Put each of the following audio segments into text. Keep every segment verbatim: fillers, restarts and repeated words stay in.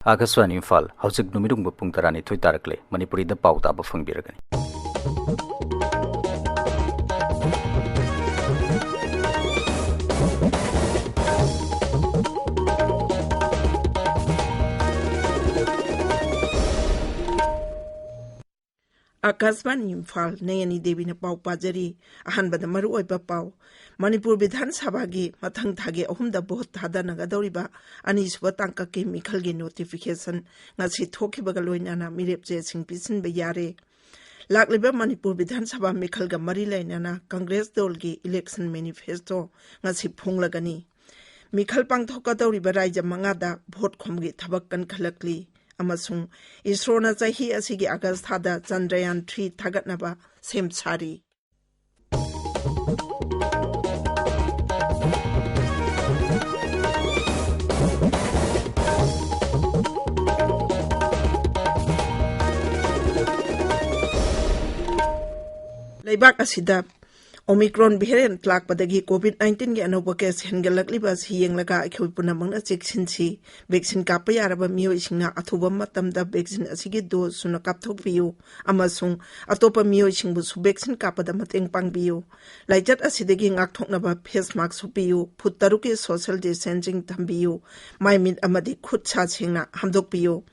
ꯑꯥꯀꯥꯁꯕꯥꯅꯤ ꯏꯝꯐꯥꯜ, ꯍꯧꯖꯤꯛ ꯅꯨꯃꯤꯠ ꯄꯨꯡ ꯇꯔꯥꯅꯤꯊꯣꯏ ꯇꯥꯔꯛꯂꯦ꯫ ꯃꯅꯤꯄꯨꯔꯤꯗ ꯄꯥꯎ ꯇꯥꯕ ꯐꯪꯕꯤꯔꯒꯅꯤ꯫ ꯑꯥꯀꯥꯁꯕꯥꯅꯤ ꯏꯝꯐꯥꯜ, ꯅꯌꯅꯤ ꯗꯦꯕꯤꯅ ꯄꯥꯎ ꯄꯥꯖꯔꯤ꯫ ꯑꯍꯥꯟꯕꯗ ꯃꯔꯨꯑꯣꯏꯕ ꯄꯥꯎ꯫ ꯃꯅꯤꯄꯨꯔ ꯕꯤꯙꯥꯟ ꯁꯚꯥꯒꯤ ꯃꯊꯪ ꯊꯥꯒꯤ ꯑꯍꯨꯝꯗ ꯚꯣꯠ ꯊꯥꯗꯅꯒꯗꯧꯔꯤꯕ ꯑꯅꯤꯁꯨꯕ ꯇꯥꯡꯀꯛꯀꯤ ꯃꯤꯈꯜꯒꯤ ꯅꯣꯇꯤꯐꯤꯀꯦꯁꯟ ꯉꯁꯤ ꯊꯣꯛꯈꯤꯕꯒ ꯂꯣꯏꯅꯅ ꯃꯤꯔꯦꯞꯆꯦꯁꯤꯡ ꯄꯤꯁꯤꯟꯕ ꯌꯥꯔꯦ꯫ ꯂꯥꯛꯂꯤꯕ ꯃꯅꯤꯄꯨꯔ ꯕꯤꯙꯥꯟ ꯁꯚꯥ ꯃꯤꯈꯜꯒ ꯃꯔꯤ ꯂꯩꯅꯅ ꯀꯪꯒ꯭ꯔꯦꯁ ꯗꯜꯒꯤ ꯏꯂꯦꯛꯁꯟ ꯃꯦꯅꯤꯐꯦꯁꯇꯣ ꯉꯁꯤ ꯐꯣꯡꯂꯒꯅꯤ꯫ ꯃꯤꯈꯜ ꯄꯥꯡꯊꯣꯛꯀꯗꯧꯔꯤꯕ ꯔꯥꯏꯖ꯭ꯌ ꯃꯉꯥꯗ ꯚꯣꯠ ꯈꯣꯝꯕꯒꯤ ꯊꯕꯛ ꯀꯟꯈꯠꯂꯛꯂꯤ ꯑꯃꯁꯨꯡ ꯏꯁꯔꯣꯅ ꯆꯍꯤ ꯑꯁꯤꯒꯤ ꯑꯥꯒꯁ ꯊꯥꯗ ꯆꯟꯗ꯭ꯔꯌꯥꯟ ꯊ꯭ꯔꯤ ꯊꯥꯒꯠꯅꯕ ꯁꯦꯝ ꯁꯥꯔꯤ꯫ ꯂꯩꯕꯥꯛ ꯑꯁꯤꯗ ꯑꯣꯃꯤꯀ꯭ꯔꯣꯟ ꯚꯦꯔꯤꯌꯦꯟꯠ ꯂꯥꯛꯄꯗꯒꯤ ꯀꯣꯚꯤꯗ ꯅꯥꯏꯟꯇꯤꯟꯒꯤ ꯑꯅꯧꯕ ꯀꯦꯁ ꯍꯦꯟꯒꯠꯂꯛꯂꯤꯕ ꯑꯁꯤ ꯌꯦꯡꯂꯒ ꯑꯩꯈꯣꯏ ꯄꯨꯝꯅꯃꯛꯅ ꯆꯦꯛꯁꯤꯟꯁꯤ꯫ ꯚꯦꯛꯁꯤꯟ ꯀꯥꯞꯄ ꯌꯥꯔꯕ ꯃꯤꯑꯣꯏꯁꯤꯡꯅ ꯑꯊꯨꯕ ꯃꯇꯝꯗ ꯚꯦꯛꯁꯤꯟ ꯑꯁꯤꯒꯤ ꯗꯣꯖ ꯁꯨꯅ ꯀꯥꯞꯊꯣꯛꯄꯤꯌꯨ ꯑꯃꯁꯨꯡ ꯑꯇꯣꯞꯄ ꯃꯤꯑꯣꯏꯁꯤꯡꯕꯨꯁꯨ ꯚꯦꯛꯁꯤꯟ ꯀꯥꯞꯄꯗ ꯃꯇꯦꯡ ꯄꯥꯡꯕꯤꯌꯨ꯫ ꯂꯥꯏꯆꯠ ꯑꯁꯤꯗꯒꯤ ꯉꯥꯛꯊꯣꯛꯅꯕ ꯐꯦꯁ ꯃꯥꯁꯛ ꯎꯞꯄꯤꯌꯨ, ꯐꯨꯠ ꯇꯔꯨꯛꯀꯤ ꯁꯣꯁꯤꯌꯦꯜ ꯗꯤꯁꯇꯦꯟꯁꯤꯡ ꯊꯝꯕꯤꯌꯨ, ꯃꯥꯏ ꯃꯤꯠ ꯑꯃꯗꯤ ꯈꯨꯠ ꯁꯥ ꯁꯦꯡꯅ ꯍꯥꯝꯗꯣꯛꯄꯤꯌꯨ꯫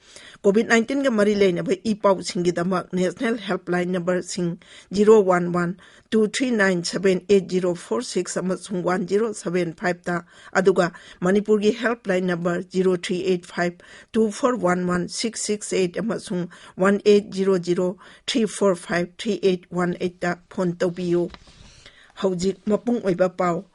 ꯀꯣꯚꯤꯗ ꯅꯥꯏꯟꯇꯤꯟꯒ ꯃꯔꯤ ꯂꯩꯅꯕ ꯏ ꯄꯥꯎꯁꯤꯡꯒꯤꯗꯃꯛ ꯅꯦꯁꯅꯦꯜ ꯍꯦꯜꯞꯂꯥꯏꯟ ꯅꯝꯕꯔꯁꯤꯡ zero one one two three nine seven eight zero four six ꯑꯃꯁꯨꯡ ꯋꯥꯟ ꯖꯤꯔꯣ ꯁꯚꯦꯟ ꯐꯥꯏꯚꯇ, ꯑꯗꯨꯒ ꯃꯅꯤꯄꯨꯔꯒꯤ helpline number zero three eight five two four one one six six eight ꯑꯃꯁꯨꯡ one eight zero zero three four five three eight one ꯑꯩꯠꯇ phone ꯇꯧꯕꯤꯌꯨ꯫ ꯍꯧꯖꯤꯛ ꯃꯄꯨꯡ ꯑꯣꯏꯕ ꯄꯥꯎ꯫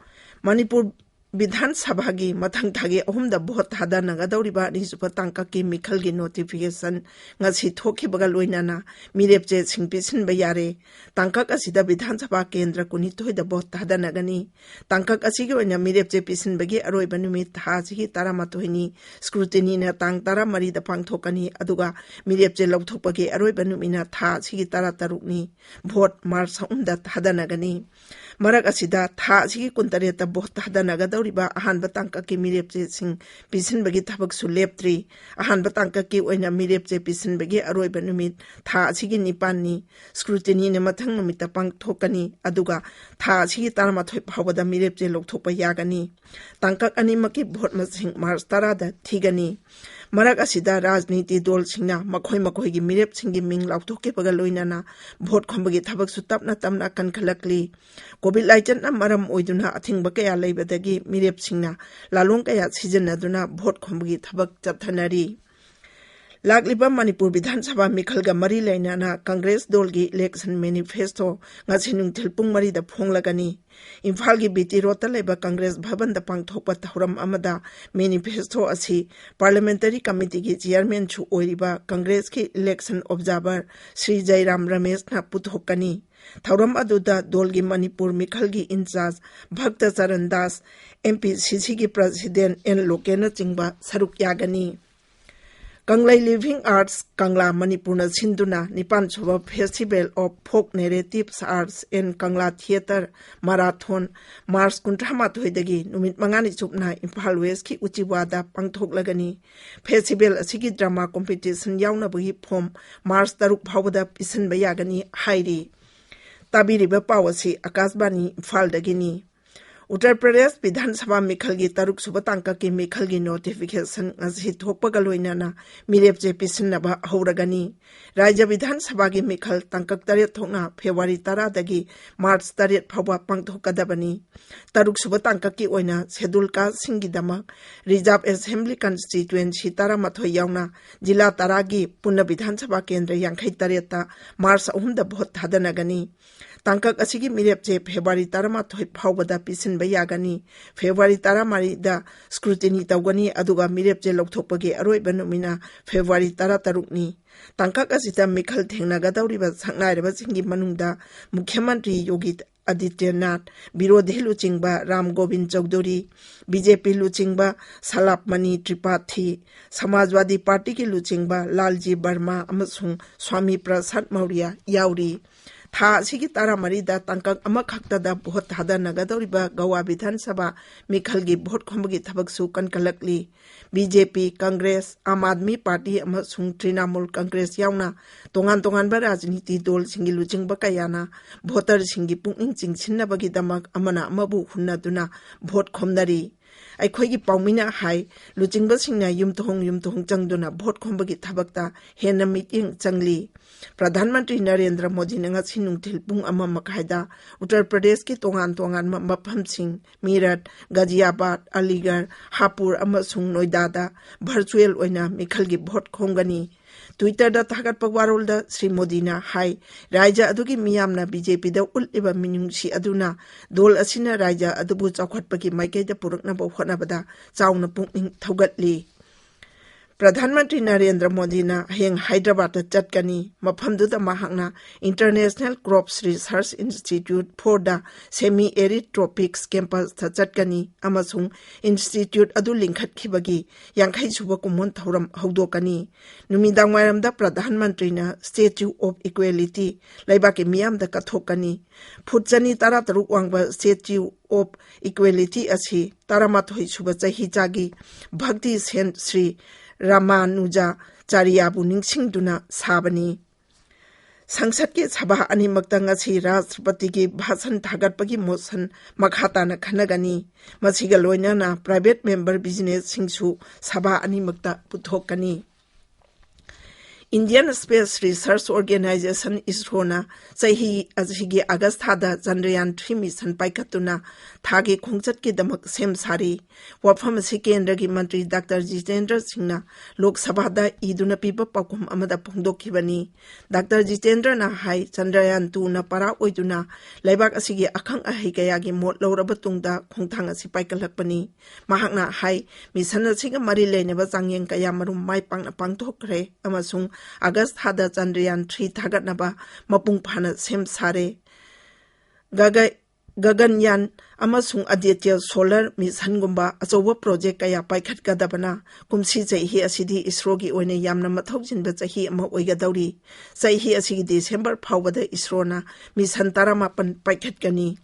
ꯃꯅꯤꯄꯨꯔ ꯕꯤꯙꯥꯟ ꯁꯚꯥꯒꯤ ꯃꯊꯪ ꯊꯥꯒꯤ ꯑꯍꯨꯝꯗ ꯚꯣꯠ ꯊꯥꯗꯅꯒꯗꯧꯔꯤꯕ ꯑꯅꯤꯁꯨꯕ ꯇꯥꯡꯀꯛꯀꯤ ꯃꯤꯈꯜꯒꯤ ꯅꯣꯇꯤꯐꯤꯀꯦꯁꯟ ꯉꯁꯤ ꯊꯣꯛꯈꯤꯕꯒ ꯂꯣꯏꯅꯅ ꯃꯤꯔꯦꯞꯆꯦꯁꯤꯡ ꯄꯤꯁꯤꯟꯕ ꯌꯥꯔꯦ꯫ ꯇꯥꯡꯀꯛ ꯑꯁꯤꯗ ꯕꯤꯙꯥꯟ ꯁꯚꯥ ꯀꯦꯟꯗ꯭ꯔ ꯀꯨꯟꯅꯤꯊꯣꯏꯗ ꯚꯣꯠ ꯊꯥꯗꯅꯒꯅꯤ꯫ ꯇꯥꯡꯀꯛ ꯑꯁꯤꯒꯤ ꯑꯣꯏꯅ ꯃꯤꯔꯦꯞꯆꯦ ꯄꯤꯁꯤꯟꯕꯒꯤ ꯑꯔꯣꯏꯕ ꯅꯨꯃꯤꯠ ꯊꯥ ꯑꯁꯤꯒꯤ ꯇꯔꯥꯃꯥꯊꯣꯏꯅꯤ꯫ ꯁ꯭ꯀ꯭ꯔꯨꯇꯤꯅꯤꯅ ꯇꯥꯡ ꯇꯔꯥꯃꯔꯤꯗ ꯄꯥꯡꯊꯣꯛꯀꯅꯤ, ꯑꯗꯨꯒ ꯃꯤꯔꯦꯞꯆꯦ ꯂꯧꯊꯣꯛꯄꯒꯤ ꯑꯔꯣꯏꯕ ꯅꯨꯃꯤꯠꯅ ꯊꯥ ꯑꯁꯤꯒꯤ ꯇꯔꯥꯇꯔꯨꯛꯅꯤ꯫ ꯚꯣꯠ ꯃꯥꯔꯆ ꯑꯍꯨꯝꯗ ꯊꯥꯗꯅꯒꯅꯤ꯫ ꯃꯔꯛ ꯑꯁꯤꯗ ꯊꯥ ꯑꯁꯤꯒꯤ ꯀꯨꯟꯇꯔꯦꯠꯇ ꯚꯣꯠ ꯊꯥꯗꯅꯒꯗꯧꯔꯤꯕ ꯑꯍꯥꯟꯕ ꯇꯥꯡꯀꯛꯀꯤ ꯃꯤꯔꯦꯞꯆꯦꯁꯤꯡ ꯄꯤꯁꯤꯟꯕꯒꯤ ꯊꯕꯛꯁꯨ ꯂꯦꯞꯇ꯭ꯔꯤ꯫ ꯑꯍꯥꯟꯕ ꯇꯥꯡꯀꯛꯀꯤ ꯑꯣꯏꯅ ꯃꯤꯔꯦꯞꯆꯦ ꯄꯤꯁꯤꯟꯕꯒꯤ ꯑꯔꯣꯏꯕ ꯅꯨꯃꯤꯠ ꯊꯥ ꯑꯁꯤꯒꯤ ꯅꯤꯄꯥꯟꯅꯤ꯫ Scrutinyꯅ ꯃꯊꯪ ꯅꯨꯃꯤꯠꯇ ꯄꯥꯡꯊꯣꯛꯀꯅꯤ, ꯑꯗꯨꯒ ꯊꯥ ꯑꯁꯤꯒꯤ ꯇꯔꯥꯃꯥꯊꯣꯏ ꯐꯥꯎꯕꯗ ꯃꯤꯔꯦꯞꯆꯦ ꯂꯧꯊꯣꯛꯄ ꯌꯥꯒꯅꯤ꯫ ꯇꯥꯡꯀꯛ ꯑꯅꯤꯃꯛꯀꯤ ꯚꯣꯠ ꯃꯁꯤꯡ ꯃꯥꯔꯆ ꯇꯔꯥꯗ ꯊꯤꯒꯅꯤ꯫ ꯃꯔꯛ ꯑꯁꯤꯗ ꯔꯥꯖꯅꯤꯇꯤ ꯗꯣꯜꯁꯤꯡꯅ ꯃꯈꯣꯏ ꯃꯈꯣꯏꯒꯤ ꯃꯤꯔꯦꯞꯁꯤꯡꯒꯤ ꯃꯤꯡ ꯂꯥꯎꯊꯣꯛꯈꯤꯕꯒ ꯂꯣꯏꯅꯅ ꯚꯣꯠ ꯈꯣꯝꯕꯒꯤ ꯊꯕꯛꯁꯨ ꯇꯞꯅ ꯇꯞꯅ ꯀꯟꯈꯠꯂꯛꯂꯤ꯫ ꯀꯣꯚꯤꯗ ꯂꯥꯏꯆꯠꯅ ꯃꯔꯝ ꯑꯣꯏꯗꯨꯅ ꯑꯊꯤꯡꯕ ꯀꯌꯥ ꯂꯩꯕꯗꯒꯤ ꯃꯤꯔꯦꯞꯁꯤꯡꯅ ꯂꯥꯂꯣꯡ ꯀꯌꯥ ꯁꯤꯖꯤꯟꯅꯗꯨꯅ ꯚꯣꯠ ꯈꯣꯝꯕꯒꯤ ꯊꯕꯛ ꯆꯠꯊꯅꯔꯤ꯫ ꯂꯥꯛꯂꯤꯕ ꯃꯅꯤꯄꯨꯔ ꯕꯤꯙꯥꯟ ꯁꯚꯥ ꯃꯤꯈꯜꯒ ꯃꯔꯤ ꯂꯩꯅꯅ ꯀꯪꯒ꯭ꯔꯦꯁ ꯗꯣꯜꯒꯤ election manifesto ꯉꯁꯤ ꯅꯨꯡꯊꯤꯜ ꯄꯨꯡ ꯃꯔꯤꯗ ꯐꯣꯡꯂꯒꯅꯤ꯫ ꯏꯝꯐꯥꯜꯒꯤ ꯕꯤ ꯇꯤ ꯔꯣꯗꯇ ꯂꯩꯕ ꯀꯪꯒ꯭ꯔꯦꯁ ꯚꯕꯟꯗ ꯄꯥꯡꯊꯣꯛꯄ ꯊꯧꯔꯝ ꯑꯃꯗ manifesto ꯑꯁꯤ Parliamentary Committeeꯒꯤ chairmanꯁꯨ ꯑꯣꯏꯔꯤꯕ ꯀꯪꯒ꯭ꯔꯦꯁꯀꯤ election observer ꯁ꯭ꯔꯤ ꯖꯩꯔꯥꯝ ꯔꯃꯦꯁꯅ ꯄꯨꯊꯣꯛꯀꯅꯤ꯫ ꯊꯧꯔꯝ ꯑꯗꯨꯗ ꯗꯣꯜꯒꯤ ꯃꯅꯤꯄꯨꯔ ꯃꯤꯈꯜꯒꯤ in-charge ꯚꯛꯇ Charan Das, M P ꯁꯤ ꯁꯤꯒꯤ president ꯑꯦꯟ ꯂꯣꯀꯦꯟꯅꯆꯤꯡꯕ ꯁꯔꯨꯛ ꯌꯥꯒꯅꯤ꯫ ꯀꯪꯂꯩ Living Arts ꯀꯪꯂꯥ ꯃꯅꯤꯄꯨꯔꯅ ꯁꯤꯟꯗꯨꯅ ꯅꯤꯄꯥꯟ ꯁꯨꯕ Festival of Folk Narratives Arts and Kangla Theatre Marathon March ꯀꯨꯟꯊ꯭ꯔꯥ ꯃꯥꯊꯣꯏꯗꯒꯤ ꯅꯨꯃꯤꯠ ꯃꯉꯥꯅꯤ ꯆꯨꯞꯅ ꯏꯝꯐꯥꯜ ꯋꯦꯁꯀꯤ ꯎꯆꯤꯋꯥꯗ ꯄꯥꯡꯊꯣꯛꯂꯒꯅꯤ꯫ Festival ꯑꯁꯤꯒꯤ drama competition ꯌꯥꯎꯅꯕꯒꯤ form ꯃꯥꯔꯆ ꯇꯔꯨꯛ ꯐꯥꯎꯕꯗ ꯄꯤꯁꯤꯟꯕ ꯌꯥꯒꯅꯤ ꯍꯥꯏꯔꯤ꯫ ꯇꯥꯕꯤꯔꯤꯕ ꯄꯥꯎ ꯑꯁꯤ ꯑꯀꯥꯁꯕꯥꯅꯤ ꯏꯝꯐꯥꯜꯗꯒꯤꯅꯤ꯫ ꯎꯠꯇꯔ ꯄ꯭ꯔꯗꯦꯁ ꯕꯤꯙꯥꯟ ꯁꯚꯥ ꯃꯤꯈꯜꯒꯤ ꯇꯔꯨꯛ ꯁꯨꯕ ꯇꯥꯡꯀꯛꯀꯤ ꯃꯤꯈꯜꯒꯤ notification ꯉꯁꯤ ꯊꯣꯛꯄꯒ ꯂꯣꯏꯅꯅ ꯃꯤꯔꯦꯞꯆꯦ ꯄꯤꯁꯤꯟꯅꯕ ꯍꯧꯔꯒꯅꯤ꯫ ꯔꯥꯖ꯭ꯌ ꯕꯤꯙꯥꯟ ꯁꯚꯥꯒꯤ ꯃꯤꯈꯜ ꯇꯥꯡꯀꯛ ꯇꯔꯦꯠ ꯊꯣꯛꯅ ꯐꯦꯕ꯭ꯔꯨꯋꯥꯔꯤ ꯇꯔꯥꯗꯒꯤ ꯃꯥꯔꯆ ꯇꯔꯦꯠ ꯐꯥꯎꯕ ꯄꯥꯡꯊꯣꯛꯀꯗꯕꯅꯤ꯫ ꯇꯔꯨꯛ ꯁꯨꯕ ꯇꯥꯡꯀꯛꯀꯤ ꯑꯣꯏꯅ Scheduled Casteꯁꯤꯡꯒꯤꯗꯃꯛ Reserve Assembly Constituency ꯇꯔꯥꯃꯥꯊꯣꯏ ꯌꯥꯎꯅ ꯖꯤꯂꯥ ꯇꯔꯥꯒꯤ ꯄꯨꯟꯅ ꯕꯤꯙꯥꯟ ꯁꯚꯥ ꯀꯦꯟꯗ꯭ꯔ ꯌꯥꯡꯈꯩ ꯇꯔꯦꯠꯇ ꯃꯥꯔꯆ ꯑꯍꯨꯝꯗ ꯚꯣꯠ ꯊꯥꯗꯅꯒꯅꯤ꯫ ꯇꯥꯡꯀꯛ ꯑꯁꯤꯒꯤ ꯃꯤꯔꯦꯞꯆꯦ ꯐꯦꯕ꯭ꯔꯨꯋꯥꯔꯤ ꯇꯔꯥꯃꯥꯊꯣꯏ ꯐꯥꯎꯕꯗ ꯄꯤꯁꯤꯟꯕ ꯌꯥꯒꯅꯤ꯫ ꯐꯦꯕ꯭ꯔꯨꯋꯥꯔꯤ ꯇꯔꯥꯃꯔꯤꯗ scrutiny ꯇꯧꯒꯅꯤ, ꯑꯗꯨꯒ ꯃꯤꯔꯦꯞꯆꯦ ꯂꯧꯊꯣꯛꯄꯒꯤ ꯑꯔꯣꯏꯕ ꯅꯨꯃꯤꯠꯅ ꯐꯦꯕ꯭ꯔꯨꯋꯥꯔꯤ ꯇꯔꯥꯇꯔꯨꯛꯅꯤ꯫ ꯇꯥꯡꯀꯛ ꯑꯁꯤꯗ ꯃꯤꯈꯜ ꯊꯦꯡꯅꯒꯗꯧꯔꯤꯕ ꯁꯛꯅꯥꯏꯔꯕꯁꯤꯡꯒꯤ ꯃꯅꯨꯡꯗ ꯃꯨꯈ꯭ꯌ ꯃꯟꯇ꯭ꯔꯤ ꯌꯣꯒꯤ ꯑꯗꯤꯇ꯭ꯌꯅꯥꯊ, ꯕꯤꯔꯣꯙꯤ ꯂꯨꯆꯤꯡꯕ ꯔꯥꯝ ꯒꯣꯕꯤꯟ ꯆꯧꯙꯨꯔꯤ, ꯕꯤ ꯖꯦ ꯄꯤ ꯂꯨꯆꯤꯡꯕ ꯁꯂꯥꯞꯃꯅꯤ ꯇ꯭ꯔꯤꯄꯥꯊꯤ, ꯁꯃꯥꯖꯋꯥꯗꯤ ꯄꯥꯔꯇꯤꯒꯤ ꯂꯨꯆꯤꯡꯕ ꯂꯥꯜꯖꯤ ꯕꯔꯃꯥ ꯑꯃꯁꯨꯡ ꯁ꯭ꯋꯥꯃꯤ ꯄ꯭ꯔꯁꯥꯗ ꯃꯧꯔꯤꯌꯥ ꯌꯥꯎꯔꯤ꯫ ꯊꯥ ꯑꯁꯤꯒꯤ ꯇꯔꯥꯃꯔꯤꯗ ꯇꯥꯡꯀꯛ ꯑꯃꯈꯛꯇꯗ ꯚꯣꯠ ꯊꯥꯗꯅꯒꯗꯧꯔꯤꯕ ꯒꯋꯥ ꯕꯤꯙꯥꯟ ꯁꯚꯥ ꯃꯤꯈꯜꯒꯤ ꯚꯣꯠ ꯈꯣꯝꯕꯒꯤ ꯊꯕꯛꯁꯨ ꯀꯟꯈꯠꯂꯛꯂꯤ꯫ ꯕꯤ ꯖꯦ ꯄꯤ, ꯀꯪꯒ꯭ꯔꯦꯁ, ꯑꯥꯝ ꯑꯥꯗꯃꯤ ꯄꯥꯔꯇꯤ ꯑꯃꯁꯨꯡ ꯇ꯭ꯔꯤꯅꯥꯃꯨꯜ ꯀꯪꯒ꯭ꯔꯦꯁ ꯌꯥꯎꯅ ꯇꯣꯉꯥꯟ ꯇꯣꯉꯥꯟꯕ ꯔꯥꯖꯅꯤꯇꯤ ꯗꯣꯜꯁꯤꯡꯒꯤ ꯂꯨꯆꯤꯡꯕ ꯀꯌꯥꯅ ꯚꯣꯇꯔꯁꯤꯡꯒꯤ ꯄꯨꯛꯅꯤꯡ ꯆꯤꯡꯁꯤꯟꯅꯕꯒꯤꯗꯃꯛ ꯑꯃꯅ ꯑꯃꯕꯨ ꯍꯨꯟꯅꯗꯨꯅ ꯚꯣꯠ ꯈꯣꯝꯅꯔꯤ꯫ ꯑꯩꯈꯣꯏꯒꯤ ꯄꯥꯎꯃꯤꯅ ꯍꯥꯏ, ꯂꯨꯆꯤꯡꯕꯁꯤꯡꯅ ꯌꯨꯝꯊꯣꯡ ꯌꯨꯝꯊꯣꯡ ꯆꯪꯗꯨꯅ ꯚꯣꯠ ꯈꯣꯝꯕꯒꯤ ꯊꯕꯛꯇ ꯍꯦꯟꯅ ꯃꯤꯠꯌꯦꯡ ꯆꯪꯂꯤ꯫ ꯄ꯭ꯔꯙꯥꯟ ꯃꯟꯇ꯭ꯔꯤ ꯅꯔꯦꯟꯗ꯭ꯔ ꯃꯣꯗꯤꯅ ꯉꯁꯤ ꯅꯨꯡꯊꯤꯜ ꯄꯨꯡ ꯑꯃ ꯃꯈꯥꯏꯗ ꯎꯠꯇꯔ ꯄ꯭ꯔꯗꯦꯁꯀꯤ ꯇꯣꯉꯥꯟ ꯇꯣꯉꯥꯟꯕ ꯃꯐꯝꯁꯤꯡ ꯃꯤꯔꯠ, ꯒꯥꯖꯤꯌꯥꯕꯥꯗ, ꯑꯂꯤꯒꯔ, ꯍꯥꯄꯨꯔ ꯑꯃꯁꯨꯡ ꯅꯣꯏꯗꯥꯗ ꯚꯔꯆꯨꯑꯦꯜ ꯑꯣꯏꯅ ꯃꯤꯈꯜꯒꯤ ꯚꯣꯠ ꯈꯣꯝꯒꯅꯤ꯫ ꯇ꯭ꯋꯤꯇꯔꯗ ꯊꯥꯒꯠꯄ ꯋꯥꯔꯣꯜꯗ ꯁ꯭ꯔꯤ ꯃꯣꯗꯤꯅ ꯍꯥꯏ, ꯔꯥꯖ꯭ꯌ ꯑꯗꯨꯒꯤ ꯃꯤꯌꯥꯝꯅ ꯕꯤ ꯖꯦ ꯄꯤꯗ ꯎꯠꯂꯤꯕ ꯃꯤꯅꯨꯡꯁꯤ ꯑꯗꯨꯅ ꯗꯣꯜ ꯑꯁꯤꯅ ꯔꯥꯖ꯭ꯌ ꯑꯗꯨꯕꯨ ꯆꯥꯎꯈꯠꯄꯒꯤ ꯃꯥꯏꯀꯩꯗ ꯄꯨꯔꯛꯅꯕ ꯍꯣꯠꯅꯕꯗ ꯆꯥꯎꯅ ꯄꯨꯛꯅꯤꯡ ꯊꯧꯒꯠꯂꯤ꯫ ꯄ꯭ꯔꯙꯥꯟ ꯃꯟꯇ꯭ꯔꯤ ꯅꯔꯦꯟꯗ꯭ꯔ ꯃꯣꯗꯤꯅ ꯍꯌꯦꯡ ꯍꯥꯏꯗ꯭ꯔꯕꯥꯗꯇ ꯆꯠꯀꯅꯤ꯫ ꯃꯐꯝꯗꯨꯗ ꯃꯍꯥꯛꯅ International Crops Research Institute for the Semi-Arid Tropics Campusꯇ ꯆꯠꯀꯅꯤ ꯑꯃꯁꯨꯡ ꯏꯟꯁꯇꯤꯇ꯭ꯌꯨꯠ ꯑꯗꯨ ꯂꯤꯡꯈꯠꯈꯤꯕꯒꯤ ꯌꯥꯡꯈꯩ ꯁꯨꯕ ꯀꯨꯝꯑꯣꯟ ꯊꯧꯔꯝ ꯍꯧꯗꯣꯛꯀꯅꯤ꯫ ꯅꯨꯃꯤꯗꯥꯡꯋꯥꯏꯔꯝꯗ ꯄ꯭ꯔꯙꯥꯟ ꯃꯟꯇ꯭ꯔꯤꯅ Statue of Equality ꯂꯩꯕꯥꯛꯀꯤ ꯃꯤꯌꯥꯝꯗ ꯀꯠꯊꯣꯛꯀꯅꯤ꯫ ꯐꯨꯠ ꯆꯅꯤ ꯇꯔꯥꯇꯔꯨꯛ ꯋꯥꯡꯕ Statue of Equality ꯑꯁꯤ ꯇꯔꯥꯃꯥꯊꯣꯏ ꯁꯨꯕ ꯆꯍꯤꯆꯥꯒꯤ ꯚꯛꯇꯤ ꯁꯦꯟꯠ ꯁ꯭ꯔꯤ ꯔꯥꯃꯥꯅꯨꯖꯥꯆꯥꯔꯤꯌꯥꯕꯨ ꯅꯤꯡꯁꯤꯡꯗꯨꯅ ꯁꯥꯕꯅꯤ꯫ ꯁꯪꯁꯠꯀꯤ ꯁꯚꯥ ꯑꯅꯤꯃꯛꯇ ꯉꯁꯤ ꯔꯥꯁꯇ꯭ꯔꯄꯇꯤꯒꯤ ꯚꯥꯁꯟ ꯊꯥꯒꯠꯄꯒꯤ ꯃꯣꯁꯟ ꯃꯈꯥ ꯇꯥꯅ ꯈꯟꯅꯒꯅꯤ꯫ ꯃꯁꯤꯒ ꯂꯣꯏꯅꯅ private member businessꯁꯤꯡꯁꯨ ꯁꯚꯥ ꯑꯅꯤꯃꯛꯇ ꯄꯨꯊꯣꯛꯀꯅꯤ꯫ Indian Space Research Organisation, ISROꯅ ꯆꯍꯤ ꯑꯁꯤꯒꯤ ꯑꯥꯒꯁ ꯊꯥꯗ ꯆꯟꯗ꯭ꯔꯌꯥꯟ three mission ꯄꯥꯏꯈꯠꯇꯨꯅ ꯊꯥꯒꯤ ꯈꯣꯡꯆꯠꯀꯤꯗꯃꯛ ꯁꯦꯝ ꯁꯥꯔꯤ꯫ ꯋꯥꯐꯝ ꯑꯁꯤ ꯀꯦꯟꯗ꯭ꯔꯒꯤ ꯃꯟꯇ꯭ꯔꯤ ꯗꯥꯛꯇꯔ ꯖꯤꯇꯦꯟꯗ꯭ꯔ ꯁꯤꯡꯅ ꯂꯣꯛ ꯁꯚꯥꯗ ꯏꯗꯨꯅ ꯄꯤꯕ ꯄꯥꯎꯈꯨꯝ ꯑꯃꯗ ꯐꯣꯡꯗꯣꯛꯈꯤꯕꯅꯤ꯫ ꯗꯥꯛꯇꯔ ꯖꯤꯇꯦꯟꯗ꯭ꯔꯅ ꯍꯥꯏ, ꯆꯟꯗ꯭ꯔꯌꯥꯟ twoꯅ ꯄꯔꯥ ꯑꯣꯏꯗꯨꯅ ꯂꯩꯕꯥꯛ ꯑꯁꯤꯒꯤ ꯑꯈꯪ ꯑꯍꯩ ꯀꯌꯥꯒꯤ ꯃꯣꯠ ꯂꯧꯔꯕ ꯇꯨꯡꯗ ꯈꯣꯡꯊꯥꯡ ꯑꯁꯤ ꯄꯥꯏꯈꯠꯂꯛꯄꯅꯤ꯫ ꯃꯍꯥꯛꯅ ꯍꯥꯏ, mission ꯑꯁꯤꯒ ꯃꯔꯤ ꯂꯩꯅꯕ ꯆꯥꯡꯌꯦꯡ ꯀꯌꯥꯃꯔꯨꯝ ꯃꯥꯏ ꯄꯥꯛꯅ ꯄꯥꯡꯊꯣꯛꯈ꯭ꯔꯦ ꯑꯃꯁꯨꯡ ꯑꯥꯒꯁ ꯊꯥꯗ ꯆꯟꯗ꯭ꯔꯌꯥꯟ three ꯊꯥꯒꯠꯅꯕ ꯃꯄꯨꯡ ꯐꯥꯅ ꯁꯦꯝ ꯁꯥꯔꯦ꯫ ꯒꯒ-, ꯒꯒꯟꯌꯥꯟ ꯑꯃꯁꯨꯡ ꯑꯗꯤꯇ꯭ꯌ ꯁꯣꯂꯔ ꯃꯤꯁꯟꯒꯨꯝꯕ ꯑꯆꯧꯕ ꯄ꯭ꯔꯣꯖꯦꯛ ꯀꯌꯥ ꯄꯥꯏꯈꯠꯀꯗꯕꯅ ꯀꯨꯝꯁꯤ ꯆꯍꯤ ꯑꯁꯤꯗꯤ ꯏꯁꯔꯣꯒꯤ ꯑꯣꯏꯅ ꯌꯥꯝꯅ ꯃꯊꯧ ꯆꯤꯟꯕ ꯆꯍꯤ ꯑꯃ ꯑꯣꯏꯒꯗꯧꯔꯤ꯫ ꯆꯍꯤ ꯑꯁꯤꯒꯤ ꯗꯤꯁꯦꯝꯕꯔ ꯐꯥꯎꯕꯗ ꯏꯁꯔꯣꯅ ꯃꯤꯁꯟ ꯇꯔꯥꯃꯥꯄꯟ ꯄꯥꯏꯈꯠꯀꯅꯤ꯫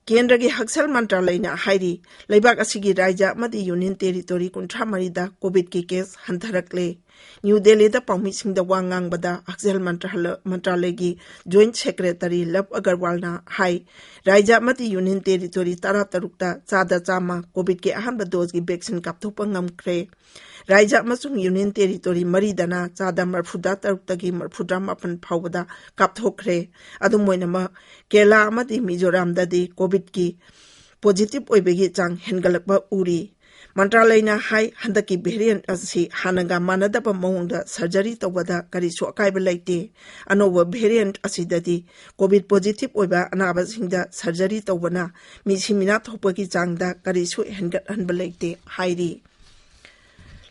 ꯀꯦꯟꯗ꯭ꯔꯒꯤ ꯍꯛꯁꯦꯜ ꯃꯟꯇ꯭ꯔꯥꯂꯌꯅ ꯍꯥꯏꯔꯤ, ꯂꯩꯕꯥꯛ ꯑꯁꯤꯒꯤ ꯔꯥꯖ꯭ꯌ ꯑꯃꯗꯤ ꯌꯨꯅꯤꯌꯟ ꯇꯦꯔꯤꯇꯣꯔꯤ ꯀꯨꯟꯊ꯭ꯔꯥ ꯃꯔꯤꯗ ꯀꯣꯚꯤꯗꯀꯤ ꯀꯦꯁ ꯍꯟꯊꯔꯛꯂꯦ꯫ ꯅ꯭ꯌꯨ ꯗꯦꯜꯂꯤꯗ ꯄꯥꯎꯃꯤꯁꯤꯡꯗ ꯋꯥ ꯉꯥꯡꯕꯗ ꯍꯛꯁꯦꯜ ꯃꯟꯇ꯭ꯔꯥꯂ-, ꯃꯟꯇ꯭ꯔꯥꯂꯌꯒꯤ ꯖꯣꯏꯟꯠ ꯁꯦꯀ꯭ꯔꯦꯇꯔꯤ ꯂꯕ ꯑꯒꯔꯋꯥꯜꯅ ꯍꯥꯏ, ꯔꯥꯖ꯭ꯌ ꯑꯃꯗꯤ ꯌꯨꯅꯤꯌꯟ ꯇꯦꯔꯤꯇꯣꯔꯤ ꯇꯔꯥꯇꯔꯨꯛꯇ ꯆꯥꯗ ꯆꯥꯝꯃ ꯀꯣꯚꯤꯗꯀꯤ ꯑꯍꯥꯟꯕ ꯗꯣꯖꯀꯤ ꯚꯦꯛꯁꯤꯟ ꯀꯥꯞꯊꯣꯛꯄ ꯉꯝꯈ꯭ꯔꯦ꯫ ꯔꯥꯖ꯭ꯌ ꯑꯃꯁꯨꯡ ꯌꯨꯅꯤꯌꯟ ꯇꯦꯔꯤꯇꯣꯔꯤ ꯃꯔꯤꯗꯅ ꯆꯥꯗ ꯃꯔꯐꯨꯇꯔꯥ ꯇꯔꯨꯛꯇꯒꯤ ꯃꯔꯐꯨꯇꯔꯥ ꯃꯥꯄꯟ ꯐꯥꯎꯕꯗ ꯀꯥꯞꯊꯣꯛꯈ꯭ꯔꯦ꯫ ꯑꯗꯨꯝ ꯑꯣꯏꯅꯃꯛ, ꯀꯦꯔꯂꯥ ꯑꯃꯗꯤ ꯃꯤꯖꯣꯔꯥꯝꯗꯗꯤ ꯀꯣꯚꯤꯗꯀꯤ ꯄꯣꯖꯤꯇꯤꯚ ꯑꯣꯏꯕꯒꯤ ꯆꯥꯡ ꯍꯦꯟꯒꯠꯂꯛꯄ ꯎꯔꯤ꯫ ꯃꯟꯇ꯭ꯔꯥꯂꯌꯅ ꯍꯥꯏ, ꯍꯟꯗꯛꯀꯤ ꯚꯦꯔꯤꯌꯦꯟꯠ ꯑꯁꯤ ꯍꯥꯟꯅꯒ ꯃꯥꯟꯅꯗꯕ ꯃꯑꯣꯡꯗ ꯁꯔꯖꯔꯤ ꯇꯧꯕꯗ ꯀꯔꯤꯁꯨ ꯑꯀꯥꯏꯕ ꯂꯩꯇꯦ꯫ ꯑꯅꯧꯕ ꯚꯦꯔꯤꯌꯦꯟꯠ ꯑꯁꯤꯗꯗꯤ ꯀꯣꯚꯤꯗ ꯄꯣꯖꯤꯇꯤꯚ ꯑꯣꯏꯕ ꯑꯅꯥꯕꯁꯤꯡꯗ ꯁꯔꯖꯔꯤ ꯇꯧꯕꯅ ꯃꯤꯁꯤ ꯃꯤꯅꯥ ꯊꯣꯛꯄꯒꯤ ꯆꯥꯡꯗ ꯀꯔꯤꯁꯨ ꯍꯦꯟꯒꯠꯍꯟꯕ ꯂꯩꯇꯦ ꯍꯥꯏꯔꯤ꯫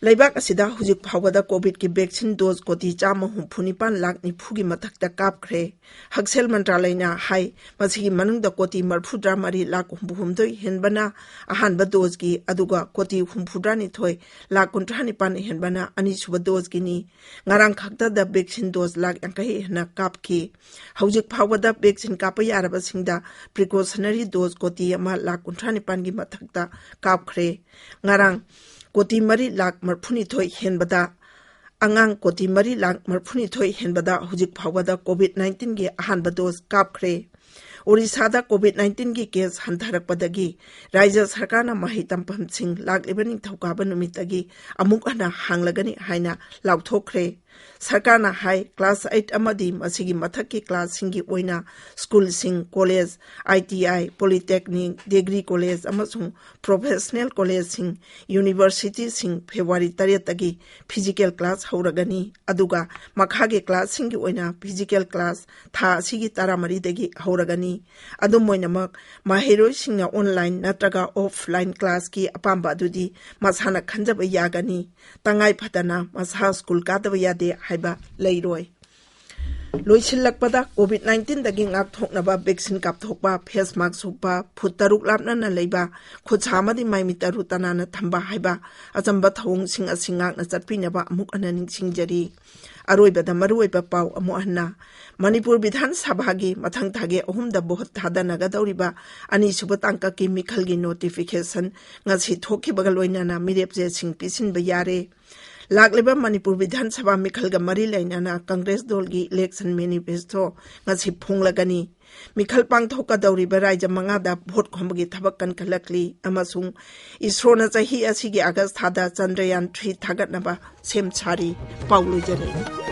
ꯂꯩꯕꯥꯛ ꯑꯁꯤꯗ ꯍꯧꯖꯤꯛ ꯐꯥꯎꯕꯗ ꯀꯣꯚꯤꯗꯀꯤ ꯚꯦꯛꯁꯤꯟ ꯗꯣꯖ ꯀꯣꯇꯤ ꯆꯥꯝꯃ ꯍꯨꯝꯐꯨ ꯅꯤꯄꯥꯟ ꯂꯥꯈ ꯅꯤꯐꯨꯒꯤ ꯃꯊꯛꯇ ꯀꯥꯞꯈ꯭ꯔꯦ꯫ ꯍꯛꯁꯦꯜ ꯃꯟꯇ꯭ꯔꯥꯂꯌꯅ ꯍꯥꯏ, ꯃꯁꯤꯒꯤ ꯃꯅꯨꯡꯗ ꯀꯣꯇꯤ ꯃꯔꯐꯨꯇꯔꯥ ꯃꯔꯤ ꯂꯥꯈ ꯍꯨꯝꯐꯨ ꯍꯨꯝꯗꯣꯏ ꯍꯦꯟꯕꯅ ꯑꯍꯥꯟꯕ ꯗꯣꯖꯀꯤ, ꯑꯗꯨꯒ ꯀꯣꯇꯤ ꯍꯨꯝꯐꯨꯇꯔꯥꯅꯤꯊꯣꯏ ꯂꯥꯈ ꯀꯨꯟꯊ꯭ꯔꯥ ꯅꯤꯄꯥꯟ ꯍꯦꯟꯕꯅ ꯑꯅꯤꯁꯨꯕ ꯗꯣꯖꯀꯤꯅꯤ꯫ ꯉꯔꯥꯡ ꯈꯛꯇꯗ ꯚꯦꯛꯁꯤꯟ ꯗꯣꯖ ꯂꯥꯈ ꯌꯥꯡꯈꯩ ꯍꯦꯟꯅ ꯀꯥꯞꯈꯤ꯫ ꯍꯧꯖꯤꯛ ꯐꯥꯎꯕꯗ ꯚꯦꯛꯁꯤꯟ ꯀꯥꯞꯄ ꯌꯥꯔꯕꯁꯤꯡꯗ ꯄ꯭ꯔꯤꯀꯣꯁꯅꯔꯤ ꯗꯣꯖ ꯀꯣꯇꯤ ꯑꯃ ꯂꯥꯈ ꯀꯨꯟꯊ꯭ꯔꯥ ꯅꯤꯄꯥꯟꯒꯤ ꯃꯊꯛꯇ ꯀꯥꯞꯈ꯭ꯔꯦ꯫ ꯉꯔꯥꯡ ꯀꯣꯇꯤ ꯃꯔꯤ ꯂꯥꯈ ꯃꯔꯐꯨꯅꯤꯊꯣꯏ ꯍꯦꯟꯕꯗ, ꯑꯉꯥꯡ ꯀꯣꯇꯤ ꯃꯔꯤ ꯂꯥꯈ ꯃꯔꯐꯨꯅꯤꯊꯣꯏ ꯍꯦꯟꯕꯗ ꯍꯧꯖꯤꯛ ꯐꯥꯎꯕꯗ ꯀꯣꯚꯤꯗ ꯅꯥꯏꯟꯇꯤꯟꯒꯤ ꯑꯍꯥꯟꯕ ꯗꯣꯖ ꯀꯥꯞꯈ꯭ꯔꯦ꯫ ꯑꯣꯔꯤꯁꯥꯗ ꯀꯣꯚꯤꯗ ꯅꯥꯏꯟꯇꯤꯟꯒꯤ ꯀꯦꯁ ꯍꯟꯊꯔꯛꯄꯗꯒꯤ ꯔꯥꯖ꯭ꯌ ꯁꯔꯀꯥꯔꯅ ꯃꯍꯩ ꯇꯝꯐꯝꯁꯤꯡ ꯂꯥꯛꯂꯤꯕ ꯅꯤꯡꯊꯧꯀꯥꯕ ꯅꯨꯃꯤꯠꯇꯒꯤ ꯑꯃꯨꯛ ꯍꯟꯅ ꯍꯥꯡꯂꯒꯅꯤ ꯍꯥꯏꯅ ꯂꯥꯎꯊꯣꯛꯈ꯭ꯔꯦ꯫ ꯁꯔꯀꯥꯔꯅ ꯍꯥꯏ, ꯀ꯭ꯂꯥꯁ ꯑꯩꯠ ꯑꯃꯗꯤ ꯃꯁꯤꯒꯤ ꯃꯊꯛꯀꯤ ꯀ꯭ꯂꯥꯁꯁꯤꯡꯒꯤ ꯑꯣꯏꯅ ꯁ꯭ꯀꯨꯜꯁꯤꯡ, ꯀꯣꯂꯦꯖ, ꯑꯥꯏ ꯇꯤ ꯑꯥꯏ, ꯄꯣꯂꯤꯇꯦꯛꯅꯤꯛ, ꯗꯤꯒ꯭ꯔꯤ ꯀꯣꯂꯦꯖ ꯑꯃꯁꯨꯡ ꯄ꯭ꯔꯣꯐꯦꯁꯅꯦꯜ ꯀꯣꯂꯦꯖꯁꯤꯡ, ꯌꯨꯅꯤꯚꯔꯁꯤꯇꯤꯁꯤꯡ ꯐꯦꯕ꯭ꯔꯨꯋꯥꯔꯤ ꯇꯔꯦꯠꯇꯒꯤ ꯐꯤꯖꯤꯀꯦꯜ ꯀ꯭ꯂꯥꯁ ꯍꯧꯔꯒꯅꯤ, ꯑꯗꯨꯒ ꯃꯈꯥꯒꯤ ꯀ꯭ꯂꯥꯁꯁꯤꯡꯒꯤ ꯑꯣꯏꯅ ꯐꯤꯖꯤꯀꯦꯜ ꯀ꯭ꯂꯥꯁ ꯊꯥ ꯑꯁꯤꯒꯤ ꯇꯔꯥꯃꯔꯤꯗꯒꯤ ꯍꯧꯔꯒꯅꯤ꯫ ꯑꯗꯨꯝ ꯑꯣꯏꯅꯃꯛ, ꯃꯍꯩꯔꯣꯏꯁꯤꯡꯅ ꯑꯣꯟꯂꯥꯏꯟ ꯅꯠꯇ꯭ꯔꯒ ꯑꯣꯐꯂꯥꯏꯟ ꯀ꯭ꯂꯥꯁꯀꯤ ꯑꯄꯥꯝꯕ ꯑꯗꯨꯗꯤ ꯃꯁꯥꯅ ꯈꯟꯖꯕ ꯌꯥꯒꯅꯤ꯫ ꯇꯉꯥꯏ ꯐꯗꯅ ꯃꯁꯥ ꯁ꯭ꯀꯨꯜ ꯀꯥꯗꯕ ꯌꯥꯗꯦ ꯍꯥꯏꯕ ꯂꯩꯔꯣꯏ꯫ ꯂꯣꯏꯁꯤꯜꯂꯛꯄꯗ, ꯀꯣꯚꯤꯗ ꯅꯥꯏꯟꯇꯤꯟꯗꯒꯤ ꯉꯥꯛꯊꯣꯛꯅꯕ ꯚꯦꯛꯁꯤꯟ ꯀꯥꯞꯊꯣꯛꯄ, ꯐꯦꯁ ꯃꯥꯛꯁ ꯎꯞꯄ, ꯐꯨꯠ ꯇꯔꯨꯛ ꯂꯥꯞꯅꯅ ꯂꯩꯕ, ꯈꯨꯠ ꯁꯥ ꯑꯃꯗꯤ ꯃꯥꯏ ꯃꯤꯠ ꯇꯔꯨ ꯇꯅꯥꯟꯅ ꯊꯝꯕ ꯍꯥꯏꯕ ꯑꯆꯝꯕ ꯊꯧꯑꯣꯡꯁꯤꯡ ꯑꯁꯤ ꯉꯥꯛꯅ ꯆꯠꯄꯤꯅꯕ ꯑꯃꯨꯛ ꯍꯟꯅ ꯅꯤꯡꯁꯤꯡꯖꯔꯤ꯫ ꯑꯔꯣꯏꯕꯗ ꯃꯔꯨꯑꯣꯏꯕ ꯄꯥꯎ ꯑꯃꯨꯛ ꯍꯟꯅ꯫ ꯃꯅꯤꯄꯨꯔ ꯕꯤꯙꯥꯟ ꯁꯚꯥꯒꯤ ꯃꯊꯪ ꯊꯥꯒꯤ ꯑꯍꯨꯝꯗ ꯚꯣꯠ ꯊꯥꯗꯅꯒꯗꯧꯔꯤꯕ ꯑꯅꯤꯁꯨꯕ ꯇꯥꯡꯀꯛꯀꯤ ꯃꯤꯈꯜꯒꯤ ꯅꯣꯇꯤꯐꯤꯀꯦꯁꯟ ꯉꯁꯤ ꯊꯣꯛꯈꯤꯕꯒ ꯂꯣꯏꯅꯅ ꯃꯤꯔꯦꯞꯆꯦꯁꯤꯡ ꯄꯤꯁꯤꯟꯕ ꯌꯥꯔꯦ꯫ ꯂꯥꯛꯂꯤꯕ ꯃꯅꯤꯄꯨꯔ ꯕꯤꯙꯥꯟ ꯁꯚꯥ ꯃꯤꯈꯜꯒ ꯃꯔꯤ ꯂꯩꯅꯅ ꯀꯪꯒ꯭ꯔꯦꯁ ꯗꯣꯜꯒꯤ ꯏꯂꯦꯛꯁꯟ ꯃꯦꯅꯤꯐꯦꯁꯇꯣ ꯉꯁꯤ ꯐꯣꯡꯂꯒꯅꯤ꯫ ꯃꯤꯈꯜ ꯄꯥꯡꯊꯣꯛꯀꯗꯧꯔꯤꯕ ꯔꯥꯏꯖ꯭ꯌ ꯃꯉꯥꯗ ꯚꯣꯠ ꯈꯣꯝꯕꯒꯤ ꯊꯕꯛ ꯀꯟꯈꯠꯂꯛꯂꯤ ꯑꯃꯁꯨꯡ ꯏꯁꯔꯣꯅ ꯆꯍꯤ ꯑꯁꯤꯒꯤ ꯑꯥꯒꯁ ꯊꯥꯗ ꯆꯟꯗ꯭ꯔꯌꯥꯟ ꯊ꯭ꯔꯤ ꯊꯥꯒꯠꯅꯕ ꯁꯦꯝ ꯁꯥꯔꯤ꯫ ꯄꯥꯎ ꯂꯣꯏꯖꯔꯦ꯫